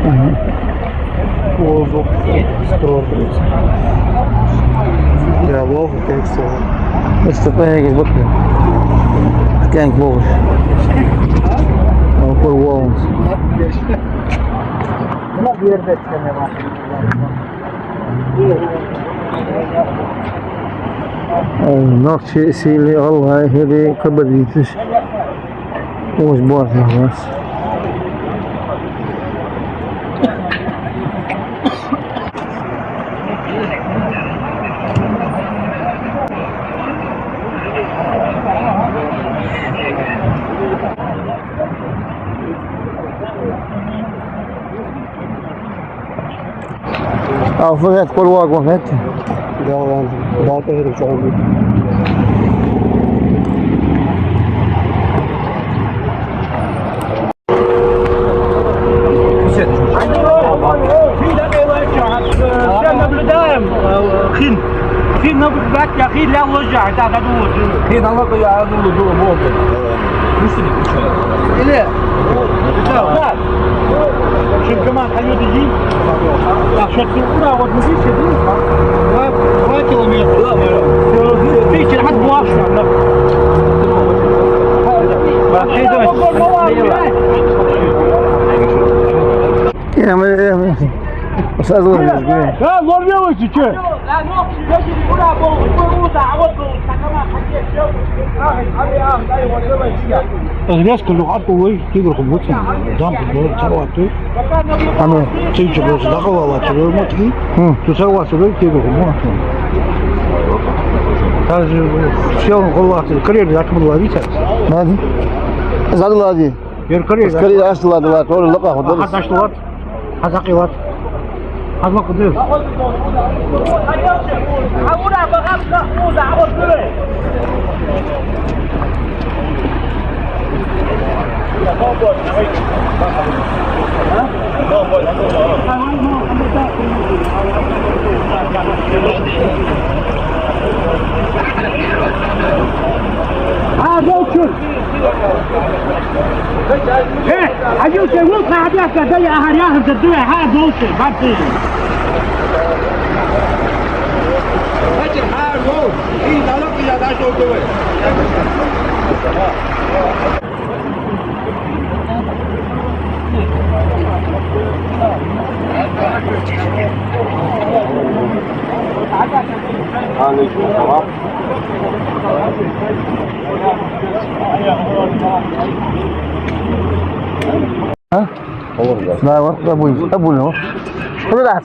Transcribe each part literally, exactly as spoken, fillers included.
Ага. Воздух. Строго. Я лох, как слово. Что поехать вот. Кэнг лох. А, по волнам. Э, нохчий сийле гӀалгӀай хӀирий кабадиташ. Уж боарза нах. А, фу хет, кӀур вагон хет? Далан, далта херек чӀоагӀа. Всё, наблюдаем, э, хин. Хин наблюдать, я хин ля ложа, да, да, да, да. Хин, а ну-ка, я, а ну, ну, ну, вот. Слышите, что? Или? Да, да. Шин команд, они иди. Так, что ты, ура, вот мы здесь, иди. Два, два километра. Всё, ты, ты, ты, отбор, что ли? Да. Эй, давай. Я, мы, э, мы. Сразу говорю, говорю. Да, ловлю, ты чё? Резко, ну, а то вы, ты говоришь, вот он, дам, ты говоришь, сорвать, ты. А ну. Ты чё, просто догадалась, что вы, вот, и? М. Ты сорвать, что вы, ты говоришь, вот он. Даже, э, всё, он голова, ты, крылья, так было, видите? Надо. Задала один. Ер карьер. Карьер аш дилла, дилла, тӀора лакха хӀама. Хьа даш дилла. Хьа закъ дилла. Хьа лакха дилла. Хьа, долчур! Э, Ӏажув, шоай вул хьадехка, дай ахьар яхар да дуй, хьа, долчур, бац. Бачир, хьа, гол! И далак я дашо дуй. А? Да, вот, забудь, забудь, ну. Куда?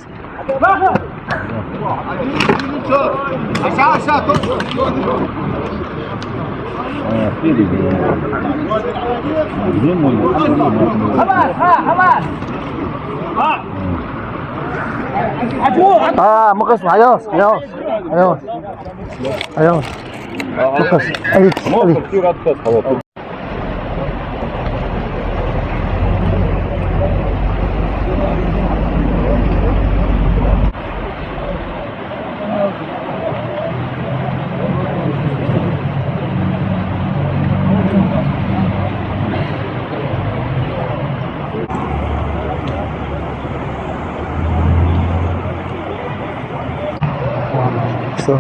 А, мы кас, айос, айос, айос, айос. Мы кас, айос, айос. Всё.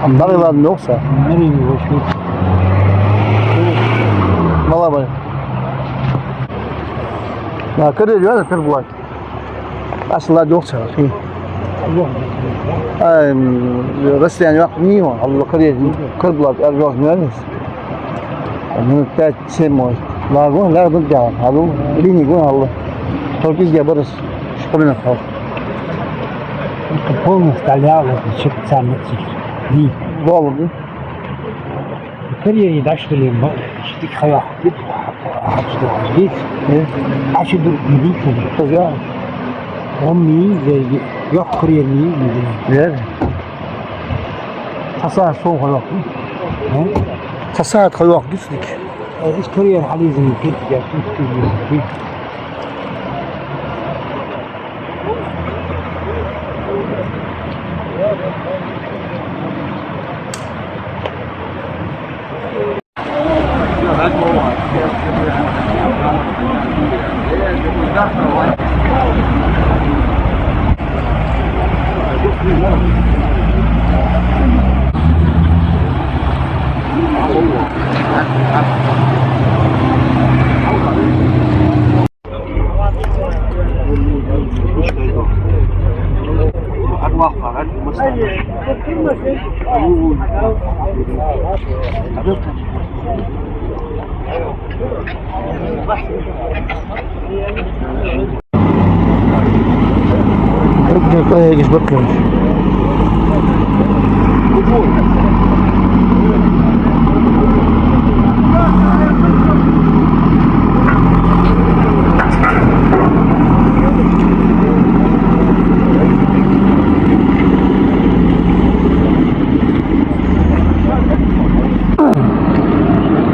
Ам дагӀа ладна йоах са. Мала бай. На, карьер яна, карьер бувать. Аш ладна йоах са, хи. Ай, м, расстояние вакъ не йоах, Аллах карьер, карьер бувать, ар йоах, не йоах. Минут пять-семь, может. Лагу, лагу, да, лагу, линии гу, алла. Только из габарас, что мне сказал. Это полностью стоял, это чё-то самое, типа. Голову. Карьере даш ли, ма, что ты хавах, ты, а что, а что, а что, а что, он ми, я, я, я карьер ми, я. Цхьа сахьат хой йоах. Э? Цхьа сахьат хой йоах гицлик. Э, история хьализм кит, я, кит, кит, кит.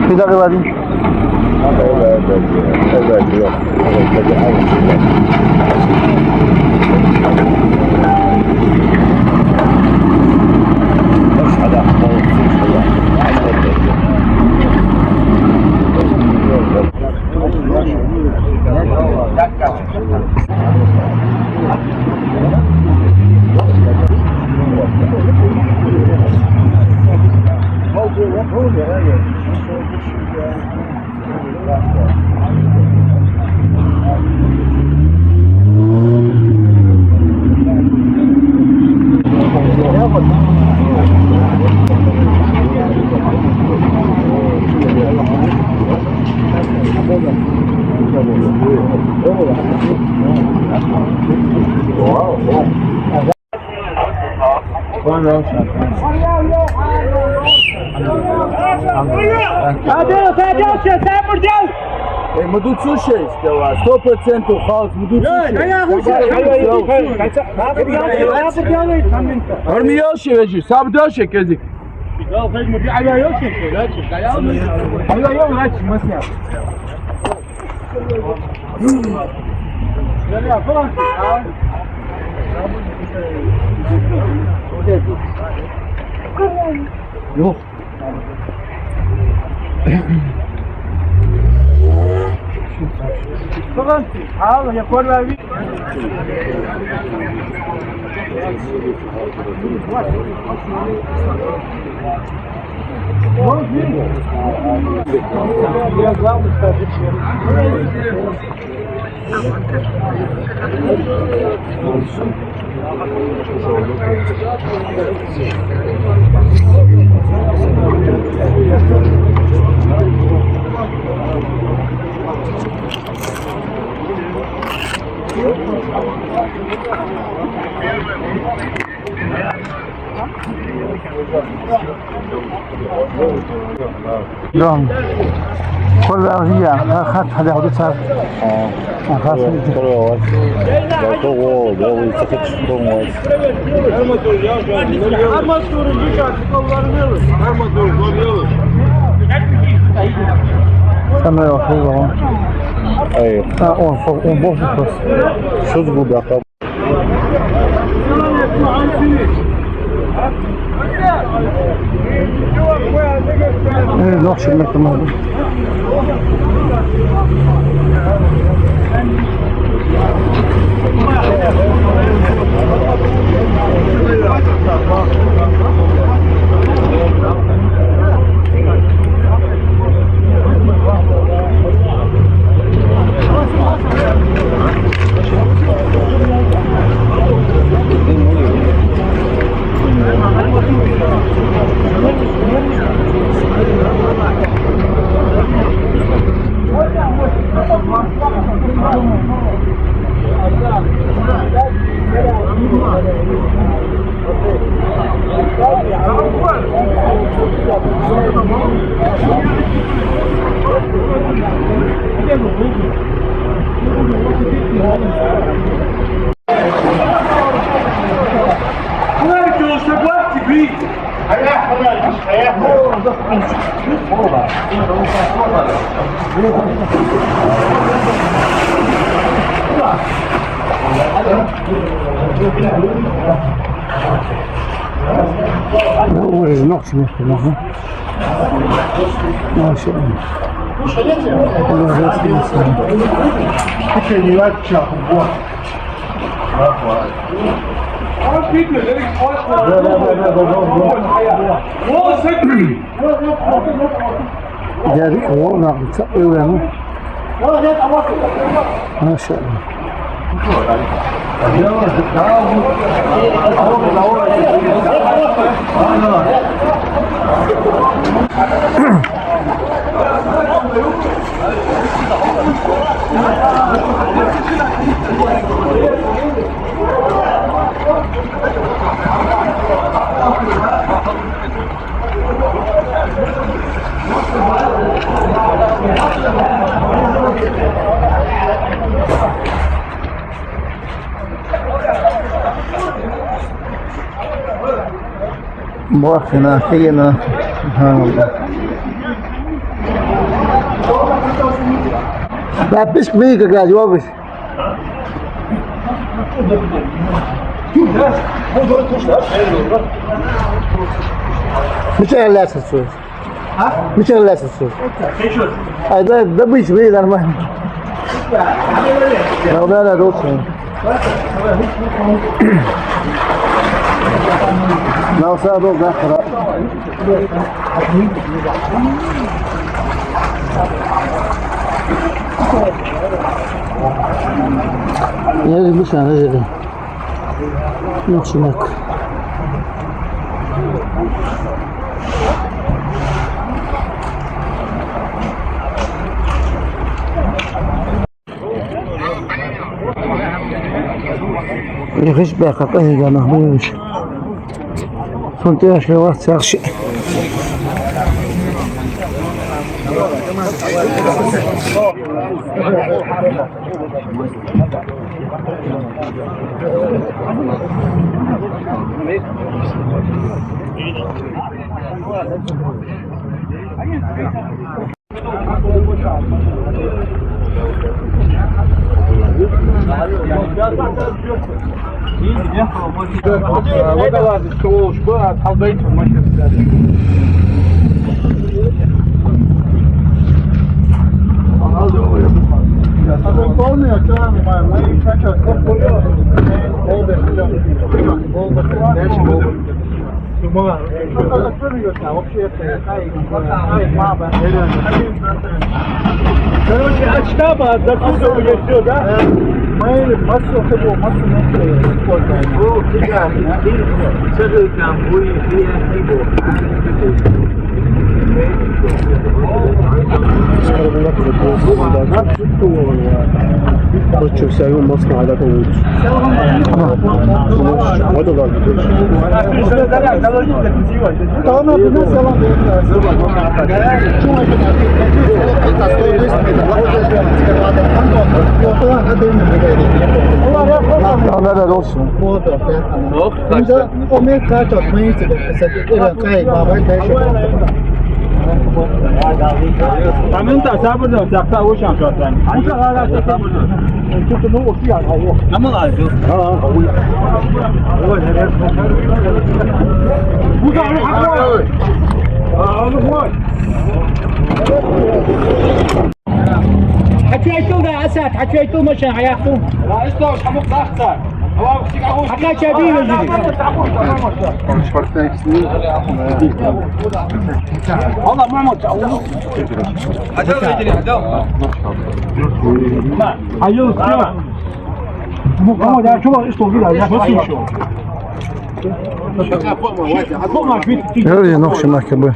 في داخل هذه. Садел, садел, сейчас, сам дел. Э, мы тут слушаем, сто процентов хаос, мы тут слушаем. Армия вообще вяжи, сам дальше кезик. Юх. Дом. Кхо ваьлла хӀама, ха-, хатта хьадаьхьа ду цар. А. А, хатта. Кхо ваьлла. Да, кхо ваьлла, да, вай ца хеташ кхо ваьлла. Самое охуенное. Ай. А, он, он бог просто. Что за гуда? Э, нахуй мне это надо. Ой, ногти мягкие, ага. Вообще. Деррига гӀо нах ца къевлена. МашаАллахӀ. Бахина, хина. Подписчик бий как раз, йобиш. Мичара лаьцар цо? А? Мичара лаьцар цо? Ай, да, добыча бий, нормально. Да, да, да, лучше. Навсадо гахара. Я люблю шаржи. Ну, чумак. Ихиш баьхка къахьийга нах буйнаш. Цун тӀехьашка вац цхьа ши. Короче, от штаба до суда уже всё, да? Мы массу всего, массу мест используем. Короче, вся его масло, а так вот. Вот это да. Ох, так. Тамин та сабр да, сахта ушан шо тан. Ама ладно. Хьачойтал да, Асад, хьачойтал машен, хьаяхту. Хьакхача бийна жири. Хьайо, всё. Ну, кому я чула, что вы, я слышу. Эй, ну, что, нахер бы.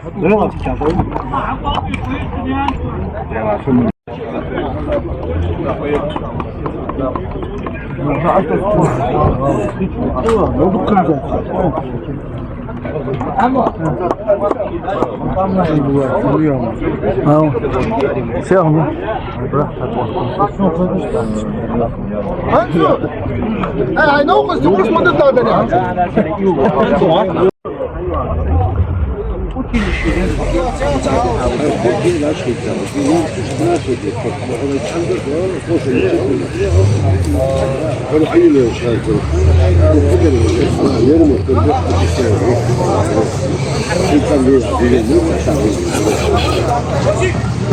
Ай, ну, хоть, ну, смотри, так, да, не.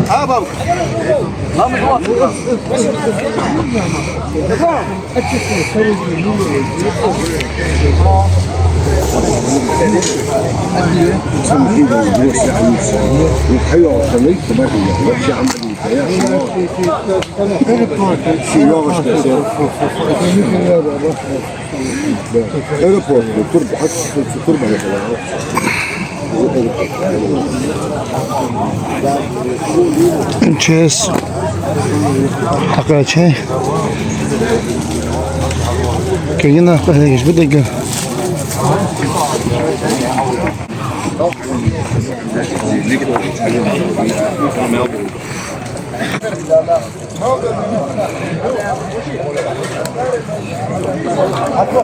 А, бабка? Мама, вот. Аэропорт, турба, турба. М Ч С. Хьакъачай. Кагина, хьалегиш бу дагга.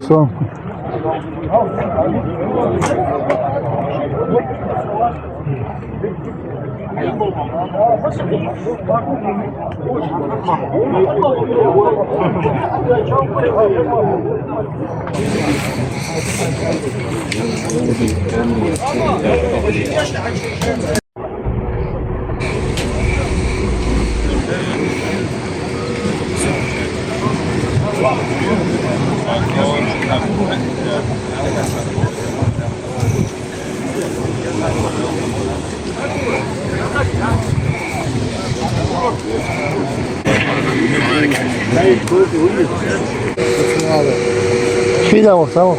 Всё. Ши да вахта, вахта.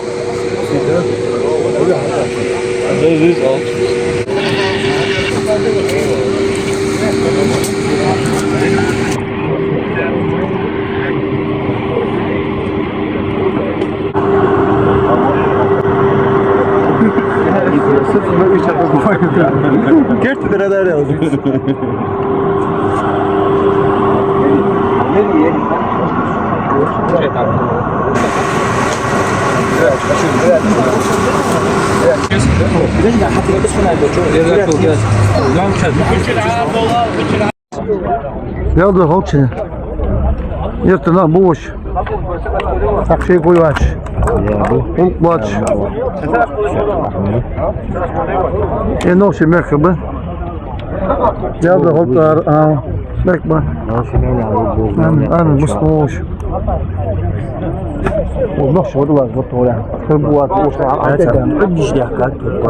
Керти дара дара. Ялда ховча. Эртана бувш. Ахча куйвач. Улквач. Э, нохчий мехка ба. Ялда ховтар, а, мехка ба. Ана, ана, бус бувш. О, нохчий вот лаз, вот, вот. Хыр буват, уж, а, а, а, а, а, а, а,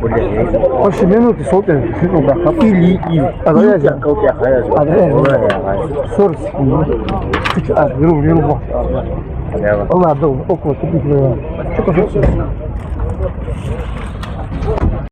Вообще минуты сотни, минуты сотни. Или, или. А, да, я же. А, да, я же. Сорок секунд. Чуть, а, веру, веру. Ладно, около купить. Что пожалуйста?